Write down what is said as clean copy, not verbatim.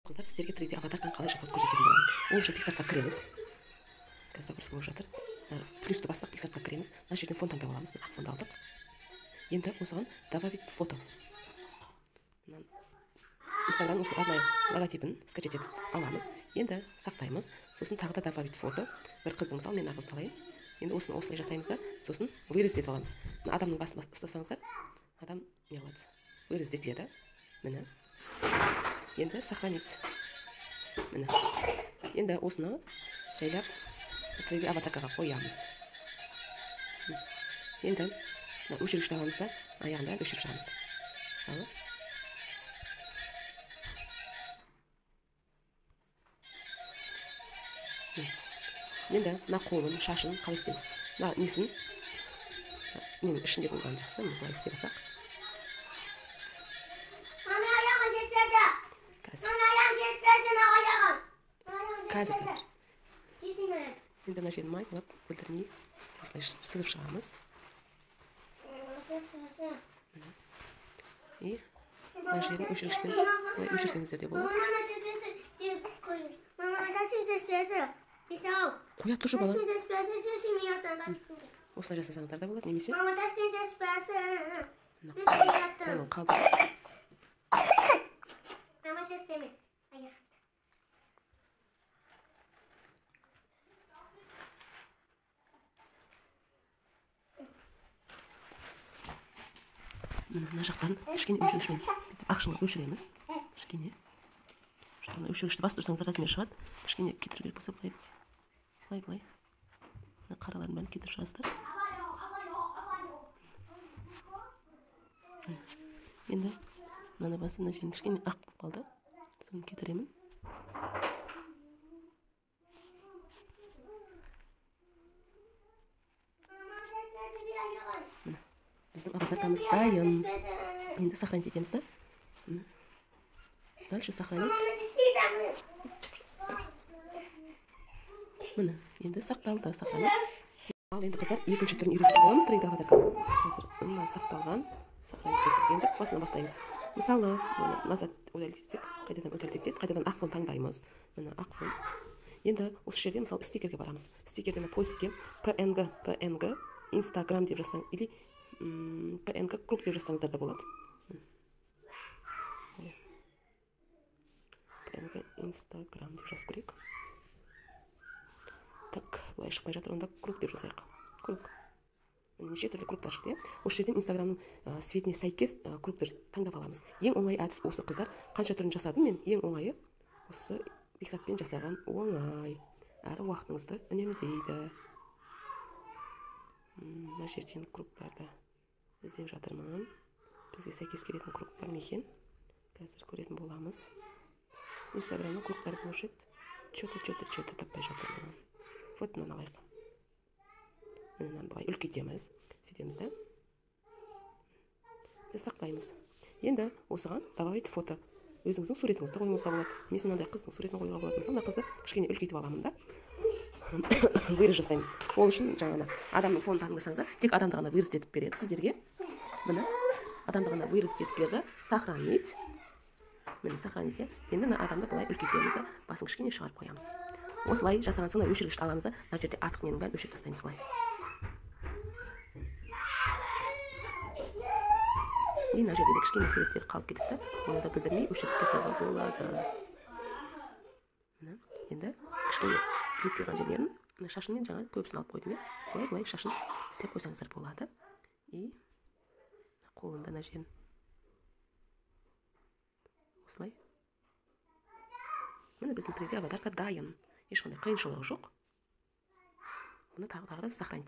Қыздар, сіздерге 3D аватарканы қалай жасауды көрсететін боламын. Ол үшін PicsArt-қа кіреміз. Қазір загрузка болып жатыр. Плюсті бастық, PicsArt-қа кіреміз. Мына жерден фон таңдап аламыз. Ақ фонды алдық. Енді осыған добавить фото. Инстаграм осының арнайы логотипін скачать етіп аламыз. Енді сақтаймыз. Сосын тағы да добавить фото. Бір қыздың, мысалы, мен қызды алайын. Енді осыны осылай жасаймыз да, сосын вырезать етіп аламыз. Мына адамның басын ұстасаңыздар, адам не қылады? Вырезать етіледі. Міне. Енді сохранить. Міне. Енді осыны жайлап 3D аватаркаға қоямыз. Енді мына өшіргішті аламыз да, аяғын бәрін өшіріп шығамыз. Мысалы, енді мына қолын, шашын қалай істейміз? Мына несін? Ненің ішінде болған жақсы, мына былай істеп алсақ. Қазір. Енді мына жерін майдалап, білдірмей осылай сызып шығамыз. И мына жерін өшіргішпен былай өшірсеңіздер де болады. Қоя тұршы, бала. Осылай жасасаңыздар да болады, немесе қолын қалдырып. Мына жақтан кішкене өшіргішпен ақшылап өшіреміз. Кішкене. Өшіргішті басып тұрсаңыздар размер шығады. Кішкене кетіру керек болса былай, былай, былай. Мына қаралардың бәрін кетіріп шығасыздар. Енді мынаны басып, мына жерін кішкене ақ болып қалды. Соны кетіремін. Міне, біздің аватаркамыз дайын. Енді сохранить етеміз да. Дальше сохранить. Міне, енді сақталды, сохранить. Ал енді, қыздар, екінші түрін үйрететін боламын 3D аватарканың. Қазір мынау сақталған, сохранить етіп, енді басынан бастаймыз. Мысалы, мына назад удалить етсек, қайтадан удалить етеді, қайтадан ақ фон таңдаймыз. Міне, ақ фон. Енді осы жерде, мысалы, стикерге барамыз. Стикерден поискке PNG, PNG, Instagram деп жазсаң, или PNG круг деп жазсаңыздар да болады. PNG Instagram деп жазып көрейік. Так, былай шықпай жатыр, онда круг деп жазайық. Круг. Неше түрлі кругтар шықты, иә? Осы жерден Инстаграмның цветіне сәйкес кругтар таңдап аламыз. Ең оңай әдіс осы, қыздар. Қанша түрін жасадым мен, ең оңайы осы PicsArt-пен жасаған оңай. Әрі уақытыңызды үнемдейді. Мына жерден кругтарды іздеп жатырмын. Бізге сәйкес келетін круг бар ма екен? Қазір көретін боламыз. Инстаграмның кругтары болушы еді. Чё-то таппай жатырмын. Вот мынаны алайық. Мынаны былай үлкейтеміз. Сөйтеміз да. Сақтаймыз. Енді осыған добавить фото. Өзіңіздің суретіңізді қоюыңызға болады. Немесе мынандай қыздың суретін қоюға болады. Мысалы, мына қызды кішкене үлкейтіп аламын да. Вырез жасаймын. Ол үшін жаңағы адамның фонын таңдасаңыздар, тек адамды ғана вырез етіп береді сіздерге. Міне, адамды ғана вырез етіп берді. Сохранить. Міне, сохранить. Енді мына адамды былай үлкейтеміз да, басын кішкене шығарып қоямыз. Осылай жасаған соң өшіргішті аламыз да, мына жерде артық ненің бәрін өшіріп тастаймыз былай. И мына жерде де кішкене суреттер қалып кетіпті. Оны да білдірмей өшіріп тастауға болады. Міне, енді кішкене жетпей қалған жерлерін мына шашынмен жаңа көбісін алып қойдым, иә. Былай былай шашын істеп қойсаңыздар болады. И қолында мына жерін осылай. Міне, біздің 3D аватарка дайын. Ешқандай қиыншылығы жоқ. Бұны тағы да сохранить.